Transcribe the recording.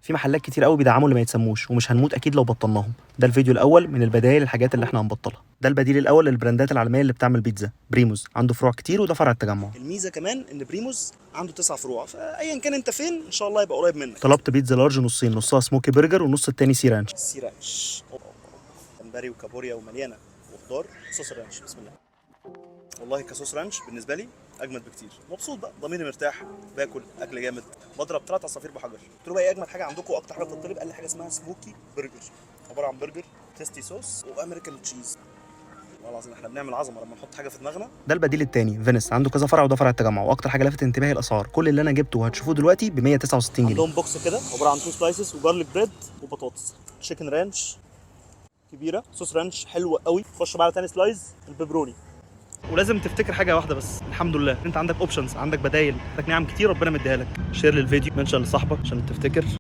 في محلات كتير قوي بيدعموا اللي ما يتسموش، ومش هنموت اكيد لو بطلناهم. ده الفيديو الاول من البدائل الحاجات اللي احنا هنبطلها. ده البديل الاول للبراندات العالمية اللي بتعمل بيتزا، بريموز عنده فروع كتير، وده فرع التجمع. الميزة كمان ان بريموز عنده 9 فروع، فايا كان انت فين ان شاء الله يبقى قريب منك. طلبت بيتزا large نصين، نصها smoky burger والنص التاني sea ranch. sea ranch، جمبري وكابوريا ومليانة وخضار، صوص ال ranch. بسم الله. والله كصوص ranch بالنسبة لي اجمد بكتير. مبسوط بقى، ضميري مرتاح، باكل اكل جامد، بضرب 3 عصافير بحجر. قلت له بقى ايه اجمد حاجة عندكم واكتر حاجة بتطلب؟ قال لي حاجة اسمها smoky burger، عبارة عن برجر tasty sauce و American cheese. والله العظيم احنا بنعمل عظمه لما نحط حاجة في دماغنا. ده البديل التاني، فينيس عنده كذا فرع، وده فرع التجمع. واكتر حاجة لفت انتباهي الاسعار، كل اللي انا جبته وهتشوفوه دلوقتي ب 169 جنيه. عندهم box كده عبارة عن 2 slices و garlic bread وبطاطس، chicken ranch كبيره، صوص ranch حلو قوي. خش بقى على تاني slice البيبروني. ولازم تفتكر حاجة واحدة بس، الحمد لله انت عندك options، عندك بدايل، عندك نعم كتير ربنا مديها لك. share للفيديو، mention لصاحبك عشان تفتكر.